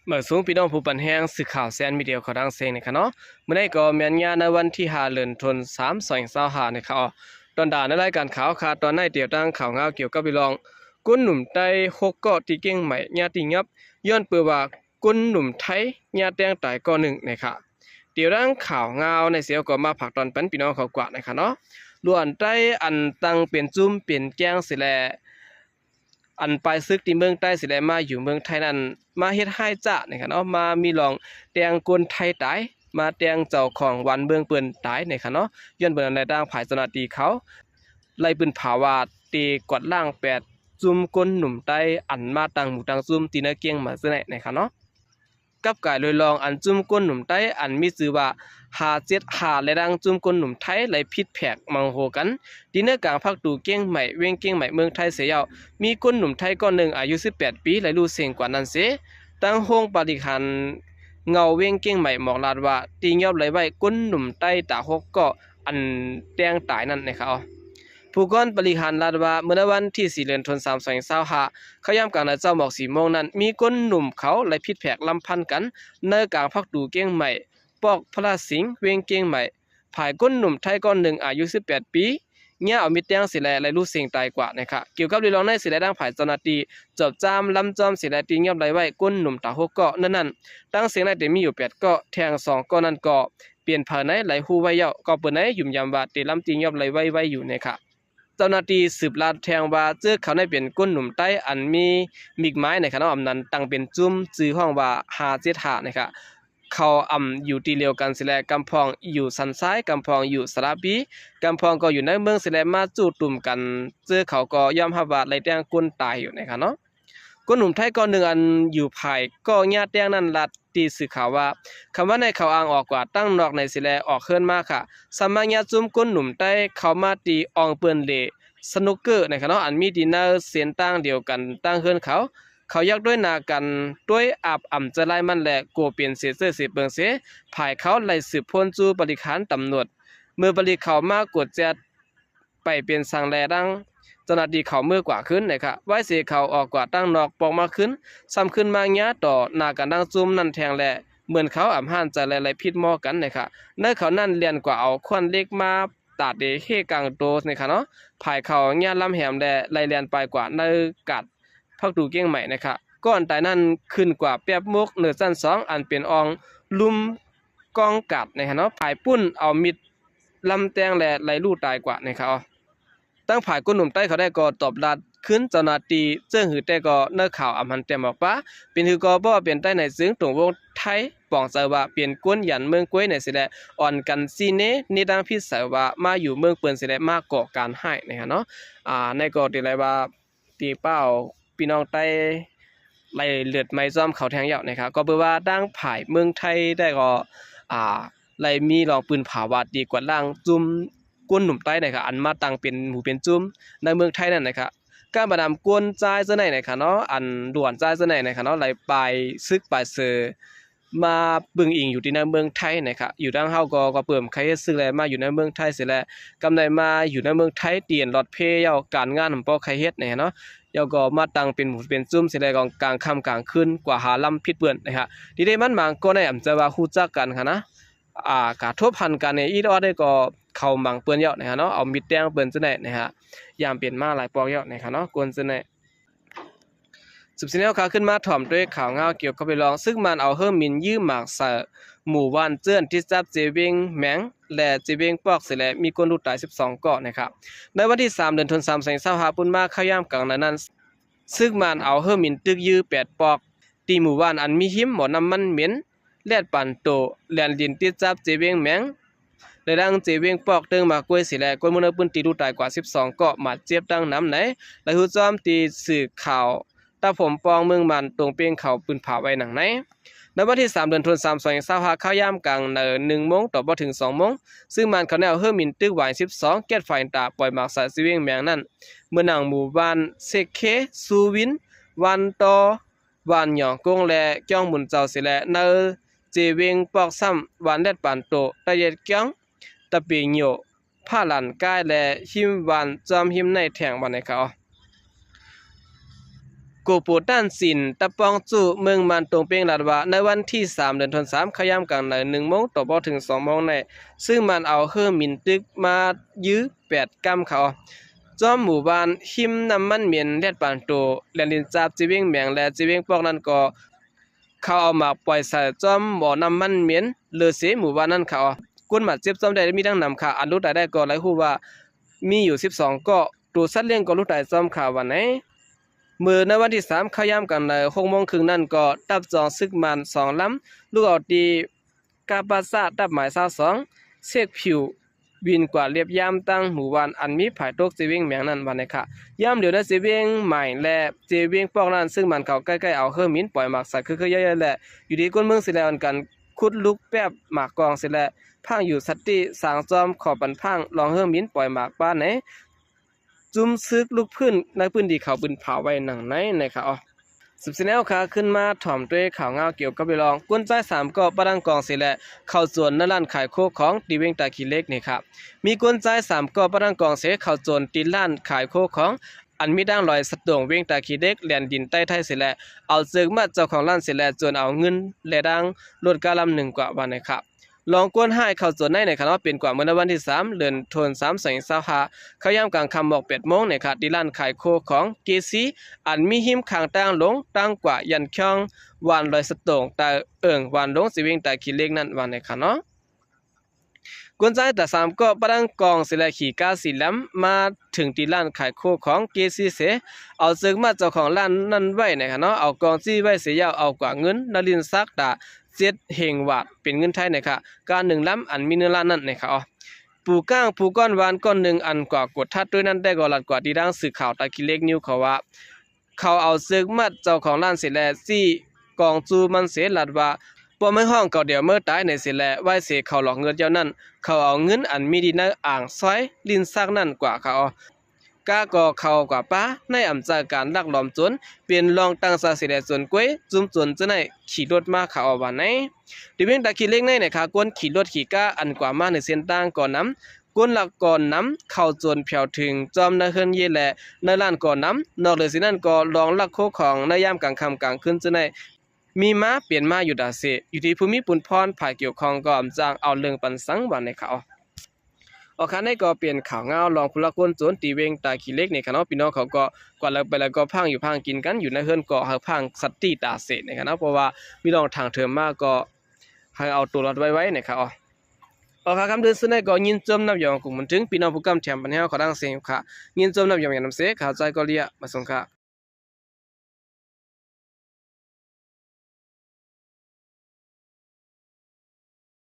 ມາສູງພີ່ນ້ອງຜູ້ປັນແຮງ ສື່ຂ່າວແຊນມີເດຍຂອງທາງເຊງນະຄະເນາະ. ມື້ນີ້ກໍແມ່ນຍາມໃນວັນທີຫ້າ ເດືອນ ທັນວາ ສອງພັນຊາວຫ້ານະຄະ. ຕອນດາໃນລາຍການຂ່າວຄະ ຕອນໃນຕຽວຕັ້ງຂ່າວງາວກ່ຽວກັບເລື່ອງ ຄົນໜຸ່ມໄຕ້ຫົກເກາະທີ່ກຽງໃໝ່ຍາມຕີຫຍັບ ຍ້ອນເປີວ່າຄົນໜຸ່ມໄທຍາມແຕ່ງຕາຍເກາະໜຶ່ງນະຄະ. ຕຽວຕັ້ງຂ່າວງາວໃນເຊວຍກໍມາຝາກຕອນປັນພີ່ນ້ອງເຂົາກວ່ານະຄະເນາະ. ຫຼວນໄຕ້ອັນຕັ້ງເປັນຈຸ້ມເປັນແກ້ງຊີ້ແລະ ອັນປາຍຊຶກທີ່ເມືອງໃຕ້ຊີ້ແລະ ມາຢູ່ເມືອງໄທນັ້ນ ມາເຮັດຮ້າຍຈ້ານະຄະເນາະ, ມາມີລອງແຕ່ງຄົນໄທຕາຍ, ມາແຕ່ງເຈົ້າຂອງບ້ານເມືອງເພິ່ນຕາຍນະຄະເນາະ. ຍ້ອນເປັນອັນໃດ ທາງຝ່າຍເຈົ້າໜ້າທີ່ເຂົາໄດ້ປືນຜາວ່າ ໄດ້ກວາດລ້າງແປດຈຸ້ມຄົນໜຸ່ມໄຕ້ ອັນມາຕັ້ງໝູ່ຕັ້ງຈຸ້ມທີ່ໃນກຽງໃໝ່ຊີ້ແຫຼະນະຄະເນາະ. ກັບກາຍໂດຍລອງ ອັນຈຸ້ມຄົນໜຸ່ມໄຕ້ອັນມີຊື່ວ່າ ຫ້າເຈັດຫ້າ ແລະ ດັ່ງຈຸ້ມຄົນໜຸ່ມໄທໄດ້ຜິດແຜກມັງໂຫກັນ ທີ່ໃນກາງພັກຕູກຽງໃໝ່ ແຂວງກຽງໃໝ່ ເມືອງໄທເສຍແລ້ວ ມີຄົນໜຸ່ມໄທເກາະໜຶ່ງອາຍຸສິບແປດປີໄດ້ຫຼຸດເສັງກວ່ານັ້ນເສ. ຕັ້ງຫ້ອງບໍລິຫານເຫງົາແຂວງກຽງໃໝ່ບອກລາດວ່າ ຕີຫຍັບໄດ້ໄວ້ຄົນໜຸ່ມໄຕ້ຕາຫົກເກາະ ອັນແຕ່ງຕາຍນັ້ນນະຄະ. ຜູ້ກອນບໍລິຫານລາດວ່າ ເມື່ອໃນວັນທີສີ່ ເດືອນ ທັນວາ ສອງພັນຊາວຫ້າ ເຂົ້າຍາມກາງນານເຊົ້າໝອກສີ່ໂມງນັ້ນ ມີຄົນໜຸ່ມເຂົາໄດ້ຜິດແຜກລຳພັນກັນ ໃນກາງພັກຕູກຽງໃໝ່ ປອກພະລາສິງ ແຂວງກຽງໃໝ່. ຝ່າຍຄົນໜຸ່ມໄທເກາະໜຶ່ງອາຍຸສິບແປດປີ ຍາມເອົາມີດແຕ່ງຊີ້ແລະ ໄດ້ຫຼຸດເສັງຕາຍກວ່ານະຄະ. ກ່ຽວກັບເລື່ອງນີ້ຊີ້ແລະ ທາງຝ່າຍເຈົ້າໜ້າທີ່ ຈອບຈາມລຳຈອມຊີ້ແລະ ຕີຫຍັບໄດ້ໄວ້ຄົນໜຸ່ມຕາຫົກເກາະນັ້ນໆ. ຕັ້ງເສັງໄດ້ແຕ່ມີຢູ່ແປດເກາະ, ແທ້ງສອງເກາະນັ້ນກໍ ເປັນໃຜໃນໄດ້ຮູ້ໄວ້ແລ້ວ ກໍເປັນໃນຢືນຢັນວ່າ ເຕລຳຕີຫຍັບໄດ້ໄວໆຢູ່ນະຄະ. ເຈົ້າໜ້າທີ່ສືບລາດແທ້ງວ່າ ເຈີເຂົາໃນເປັນຄົນໜຸ່ມໄຕ້ອັນມີມິກໝາຍນະຄະເນາະ, ອຳນັ້ນຕັ້ງເປັນຈຸ້ມ ຊື່ຫ້ອງວ່າ ຫ້າເຈັດຫ້ານະຄະ. ເຂົາອຳຢູ່ທີ່ດຽວກັນຊີ້ແລະ ກຳພອງຢູ່ສັນຊາຍ, ກຳພອງຢູ່ສະລະປີ, ກຳພອງກໍຢູ່ໃນເມືອງຊີ້ແລະ ມາຈູ້ຕຸ້ມກັນ. ເຈີເຂົາກໍຍອມຮັບວ່າໄດ້ແຕ່ງຄົນຕາຍຢູ່ນະຄະເນາະ. ຄົນໜຸ່ມໄທເກາະໜຶ່ງອັນຢູ່ພາຍເກາະຍາແຕ່ງນັ້ນລາດ ທີ່ສື່ຂ່າວວ່າ ຄຳວ່າໃນເຂົາອ່າງອອກກວ່າຕັ້ງນອກໃນຊີ້ແລະ ອອກເຮືອນມາຄະ ສາມາດຍາຈຸ້ມຄົນໜຸ່ມໄຕ້ເຂົ້າມາທີ່ອ່ອງເປີນເລສະນຸກເກີນະຄະເນາະ ອັນມີທີ່ໃນເສັ້ນທາງດຽວກັນຕັ້ງເຮືອນເຂົາ. ເຂົາຢາກດ້ວຍໜ້າກັນ ດ້ວຍອາບອຳໃຈຮ້າຍມັນແລະ ກົວເປັນເສເຊື້ອເສເປິງເສ ພາຍເຂົາໄດ້ສືບພົ້ນຈູ້ບໍລິຫານຕຳຫຼວດ ເມື່ອບໍລິເຂົາມາກວດແຈດ ໄປເປັນສັງແລດັງ ເຈົ້າໜ້າທີ່ເຂົາເມືອກວ່າຄືນນະຄະ. ໄວເສເຂົາອອກກວ່າຕັ້ງນອກປອກມາຄືນ ຊ້ຳຂຶ້ນມາຍາຕໍ່ໜ້າກັນດັ່ງຈຸ້ມນັ້ນແທ້ງແລະ ເໝືອນເຂົາອຳຫ້ານໃຈແລະໄລ່ຜິດໝໍ້ກັນນະຄະ. ໃນເຂົານັ້ນແລ່ນກວ່າເອົາຂວ້ານເຫຼັກມາຕາດເດເຮກາງໂຕນະຄະເນາະ. ພາຍເຂົາຍາລຳແຮມແລະໄລ່ແລ່ນໄປກວ່າໃນກາດພັກຕູກຽງໃໝ່ນະຄະ. ກ່ອນຕາຍນັ້ນຂຶ້ນກວ່າແປບມຸກເໜືອຊັ້ນສອງ ອັນເປັນອ່ອງລຸ່ມກອງກາດນະຄະເນາະ. ພາຍປຸ້ນເອົາມິດ ລຳແຕ່ງແລະໄລ່ລູ້ຕາຍກວ່ານະຄະ. ທາງຝ່າຍຄົນໜຸ່ມໄຕ້ເຂົາໄດ້ກໍຕອບລາດຄືນເຈົ້າໜ້າທີ່ ເຊິ່ງຫືແຕ່ກໍໃນຂ່າວອຳຫັນແຕ້ມອອກປາ ເປັນຫືກໍບໍ່ວ່າເປັນໄຕ້ໃນຈຶ່ງຕົງວົງໄທປອງໃຈວ່າເປັນຄົນຢັນເມືອງກ້ວຍໃນຊີ້ແລະ ອ່ອນກັນຊີ້ເນ ໃນທາງຜິດໃສວ່າມາຢູ່ເມືອງເປີນຊີ້ແລະ ມາກໍ່ການຮ້າຍນະຄະເນາະ. ອາ ໃນກໍຖືໄດ້ວ່າ ຕີປ້າວພີ່ນ້ອງໄຕ້ໄລ່ເລືອດໄໝ້ຈ້ອມເຂົາແທ້ງແລ້ວນະຄະ. ກໍເປີວ່າທາງຝ່າຍເມືອງໄທໄດ້ກໍ ອາ ໄດ້ມີລອງປືນຜາວ່າຕີກວາດລ້າງຈຸ້ມຄົນໜຸ່ມໄຕ້ນະຄະ ອັນມາຕັ້ງເປັນໝູ່ເປັນຈຸ້ມໃນເມືອງໄທນັ້ນນະຄະ. ການປະນາມກົນຈາຍເຈົ້າໃນນະຄະເນາະ ອັນດ່ວນຈາຍເຈົ້າໃນນະຄະເນາະ ໄດ້ປາຍຊຶກປາຍເຊີ ມາເບິ່ງອີງຢູ່ທີ່ໃນເມືອງໄທນະຄະ. ຢູ່ທາງເຮົາກໍ ກໍເປີມໄຄເຮັດຊຶກແລະ ມາຢູ່ໃນເມືອງໄທເສຍແລະ ກຳໄດ້ມາຢູ່ໃນເມືອງໄທ ຕຽນລອດເພຍາວ ການງານບໍ່ຄ່ອຍເຮັດນະເນາະ. ແລ້ວກໍມາຕັ້ງເປັນໝູ່ເປັນຈຸ້ມເສຍແລະ ກາງຄ່ຳກາງຄືນກວ່າຫາລຳຜິດເປື້ອນນະຄະ. ທີ່ໄດ້ມັນບາງກໍໄດ້ອຳຈະວ່າຮູ້ຈັກກັນຫັ້ນນະ ອາ ກະທົບຫັນກັນໃນອີດອອດໄດ້ກໍເຂົ້າມັງເປີ້ນແລ້ວນະຄະເນາະ ເອົາມິດແຕ່ງເປີ້ນຈັ່ງໃດນະຄະ. ຢ່າງເປັນມາຫຼາຍປອກແລ້ວນະຄະເນາະ ຄົນຈັ່ງໃດ. ສືບສຽນແນວຂ່າວຂຶ້ນມາ ພ້ອມດ້ວຍຂ່າວງາວກ່ຽວກັບເລື່ອງ ຊຶກມານເອົາເຮີມິນຢື້ໝາກໃສ່ໝູ່ບ້ານເຈື່ອນ ຕິດກັບເຈວຽງແມງ ແລະ ເຈວຽງປອກເສຍແລະ ມີຄົນຮູ້ຕາຍສິບສອງເກາະນະຄະ. ໃນວັນທີສາມ ເດືອນ ທັນວາ ສອງພັນຊາວຫ້າ ປຸ້ນມາເຂົ້າຍາມກາງນານນັ້ນ ຊຶກມານເອົາເຮີມິນຕຶກຢື້ແປດປອກ ທີ່ໝູ່ບ້ານອັນມີຮິມບໍ່ນ້ຳມັນເໝັນ ແລດປານໂຕ ແລນດິນຕິດກັບເຈວຽງແມງ ແລະ ດັ່ງເຈວຽງປອກ ເຕີງໝາກກ້ວຍເສຍແລະ ຄົນເມືອງໃນພື້ນທີ່ຮູ້ຕາຍກວ່າສິບສອງເກາະ ບາດເຈັບຕັ້ງນຳໃນ ໄດ້ຮູ້ຈອມທີ່ສື່ຂ່າວຕາຜົມປ່ອງເມືອງມານ ຕົງເປ່ງເຂົາປືນຜາໄວ້ດັ່ງໃນ. ໃນວັນທີສາມ ເດືອນ ທັນວາ ສອງພັນຊາວຫ້າ ເຂົ້າຍາມກາງໃນໜຶ່ງໂມງຕໍ່ບໍ່ເຖິງສອງໂມງ ຊຶກມານເຂົາແນວເຮີມິນຕຶກ ວາຍສິບສອງ ແກັດໄຟຕາ ປ່ອຍໝາກໃສ່ເຈວຽງແມງນັ້ນ ເມືອງນາງ ໝູ່ບ້ານເຊກເຄ ຊູວິນ ວານຕໍ ວານຫຍອງກົງ ແລະ ກຽງໝຸນເຈົ້າເສຍແລະ ໃນເຈວຽງປອກຊ້ຳ ວານແລດປານໂຕ ຕະເຢັດກຽງ ຕະເປໂຍ ຜາຫຼານກາຍ ແລະ ຮິມວານ ຈອມຮິມໃນແທ້ງບ້ານໃນເຂົາ. ໂກໂປຕ້ານຈີນ ຕະປ້ອງຈູ້ ເມືອງມານຕົງເປງ ລາດວ່າ ໃນວັນທີສາມ ເດືອນທັນວາ ເຂົ້າຍາມກາງໃນ ໜຶ່ງໂມງຕໍ່ບໍ່ເຖິງສອງໂມງໃນ ຊຶ້ງມານເອົາເຮືອມິນຕຶກມາຢື້ແປດກຳເຂົາ ຈອມໝູ່ບ້ານ ຮິມນ້ຳມັນເໝັນ ແລດປານໂຕ ແລນດິນຈາບ ເຈວຽງແມງ ແລະ ເຈວຽງປອກນັ້ນກໍ ເຂົາເອົາມາປ່ອຍໃສ່ຈອມໝໍ້ນ້ຳມັນເໝັນ ເລີເຊໝູ່ບ້ານນັ້ນເຂົາ. ຄົນບາດເຈັບຈອມໄດ້ມີດັ່ງນຳເຂົາ ອັນຫຼຸດຕາຍໄດ້ກໍລາຍຮູ້ວ່າມີຢູ່ສິບສອງເກາະ ໂຕສັດລ້ຽງກໍຫຼຸດຕາຍຈອມເຂົາວ່າໃນ. ເມື່ອໃນວັນທີສາມ ເຂົ້າຍາມກາງໃນ ຫົກໂມງເຄິ່ງນັ້ນກໍ ທັບຈອງຊຶກມານສອງລຳ ລຸກເອົາທີ່ກາປາຊາ ຕັບໝາຍຊາວສອງ ເຊັກຜິວ ບິນກວາດລຽບຢາມຕັ້ງໝູ່ບ້ານອັນມີຜາຍຕົກເຈວຽງແມງນັ້ນວ່າໃນຂະ ຍາມຫຼຽວໃນເຈວຽງໃໝ່ ແລະ ເຈວຽງປອກນັ້ນ ຊຶ້ງມັນເຂົ້າໃກ້ໆເອົາເຮືອມິນປ່ອຍໝາກໃສ່ຄືໆຢ່າຍໆ ແລະ ຢູ່ທີ່ຄົນເມືອງຊິແລອັນກັນຂຸດລຸກແປບໝາກກອງຊິແລ ພາງຢູ່ສະຕິ ສາງຈອມຂໍປັນພາງລອງເຮືອມິນປ່ອຍໝາກປ້າໃນ ຈຸມຊຶກລຸກພື້ນໃນພື້ນທີ່ເຂົາບືນຜາໄວ້ໜັງໃນ ໃນຂະອອກ. ສືບສຽນແນວຂາຂຶ້ນມາຖອມດ້ວຍຂ່າວງາວກ່ຽວກັບເລື່ອງ ກົນຊາຍສາມເກາະປະດັງກອງເສແລະ ເຂົ້າໂຈນໃນຮ້ານຂາຍໂຄຂອງທີ່ວຽງຕາຂີ້ເຫຼັກນີ້ຂະ ມີກົນຊາຍສາມເກາະປະດັງກອງເສເຂົ້າໂຈນທີ່ຮ້ານຂາຍໂຄຂອງ ອັນມີດັ່ງລອຍສະໂຕງວຽງຕາຂີ້ເຫຼັກ ແລນດິນໃຕ້ໄທເສແລະ ເອົາເຊີກມັດເຈົ້າຂອງຮ້ານເສແລະ ໂຈນເອົາເງິນ ແລະ ດັ່ງລົດກາລຳໜຶ່ງກວ່າວ່າໃນຂະ. ລອງຄົນຮ້າຍເຂົ້າໂຈນໃນ ໃນຂະເນາະ ເປັນກວ່າເມື່ອໃນວັນທີສາມ ເດືອນທັນວາ ສອງພັນຊາວຫ້າ ເຂົ້າຍາມກາງຄ່ຳໝອກແປດໂມງໃນຂະ ທີ່ຮ້ານຂາຍໂຄຂອງເກຊີ ອັນມີຮິມຂ້າງທາງລົງທາງກວ່າຢັນຂອງ ຫວ່ານລອຍສະໂຕງ ຕາເອີ່ງຫວ່ານລົງ ເຊວຽງຕາຂີ້ເຫຼັກນັ້ນວ່າໃນຂະເນາະ. ຄົນຊາຍຕາສາມເກາະປະດັງກອງເສແລະ ຂີ່ກາສີ່ລຳ ມາເຖິງທີ່ຮ້ານຂາຍໂຄຂອງເກຊີເສ ເອົາເຊີກມັດເຈົ້າຂອງຮ້ານນັ້ນໄວ້ໃນຂະເນາະ ເອົາກອງຈີ້ໄວ້ເສ ເອົາກວ່າເງິນ ນະລິນສັກຕາ ເຈັດເຮັງຫວາດ ເປັນເງິນໄທໃນຂະ ກາໜຶ່ງລຳອັນມີເນື້ອລ້ານນັ້ນໃນຂະ. ປູກ້າງ ປູກ້ອນຫວານກ້ອນໜຶ່ງ ອັນກວ່າກົດທັດດ້ວຍນັ້ນໄດ້ກໍລັດກວ່າທີ່ດ້ານສື່ຂ່າວຕາຂີ້ເຫຼັກນິວເຂົາວ່າ ເຂົາເອົາເຊີກມັດເຈົ້າຂອງຮ້ານເສແລະ ຊີ້ກອງຈູ້ມັນເສ ລັດວ່າ ປ້ອມໃຫ້ຫ້ອງເຂົາດຽວເມີຕາຍໃນເສແລະ ໄວ້ເສເຂົາຫຼອກເງິນເຈົ້ານັ້ນ ເຂົາເອົາເງິນອັນມີທີ່ໃນອ່າງຊອຍລິ້ນຊັກນັ້ນກວ່າເຂົາ ກາກໍເຂົາກວ່າປ້າ ໃນອຳຈາກການລັກຫຼອມໂຈນ ເປັນລອງຕັ້ງຊາເສແລະໂຈນກ້ວຍ ຈຸມໂຈນຈະໄດ້ຂີ່ລົດມາຂາອອກວ່າໃນ. ທີ່ວຽງຕາຂີ້ເຫຼັກໃນນະຄະ ຄົນຂີ່ລົດຂີ່ກາອັນກວ່າມາໃນເສັ້ນທາງກໍນຳ ຄົນລັກກໍນຳ ເຂົ້າໂຈນແຜວເຖິງຈອມໃນເຮືອນເຢແລະໃນຮ້ານກໍນຳ ນອກເຫຼືອຈາກນັ້ນກໍລອງລັກໂຄຂອງໃນຍາມກາງຄ່ຳກາງຄືນຈະໄດ້ມີມາເປັນມາຢູ່ຕາເສ ຢູ່ທີ່ຜູ້ມີບຸນພອນຝ່າຍກ່ຽວຂ້ອງກໍອຳຈາກເອົາເລື່ອງປັນສັງວ່າໃນຂະ. ອອກຄະ ໃນກໍເປັນຂ່າວງາວລອງຜູ້ລັກຄົນໂຈນທີ່ວຽງຕາຂີ້ເຫຼັກໃນຂະເນາະ ພີ່ນ້ອງເຂົາກໍກວາດໄປແລ້ວກໍພັງຢູ່ພັງກິນກັນ ຢູ່ໃນເຮືອນກໍໃຫ້ພັງສະຕິຕາເສໃນຂະເນາະ ເພາະວ່າມີລອງທາງເທີມມາກໍໃຫ້ເອົາໂຕລອດໄວໆໃນຂະ. ອອກຄະ ຄຳເຕືອນສຸດໃນກໍຍິນຊົມນັບຢອງກຸງມັນເຖິງ ພີ່ນ້ອງຜູ້ກຳແຖມບັນແຮວເຂົາດັ່ງເສງຂະ ຍິນຊົມນັບຢອງຢ່ານຳເສ ຂະເຈົ້າກໍເລຍມາສົ່ງຂະ.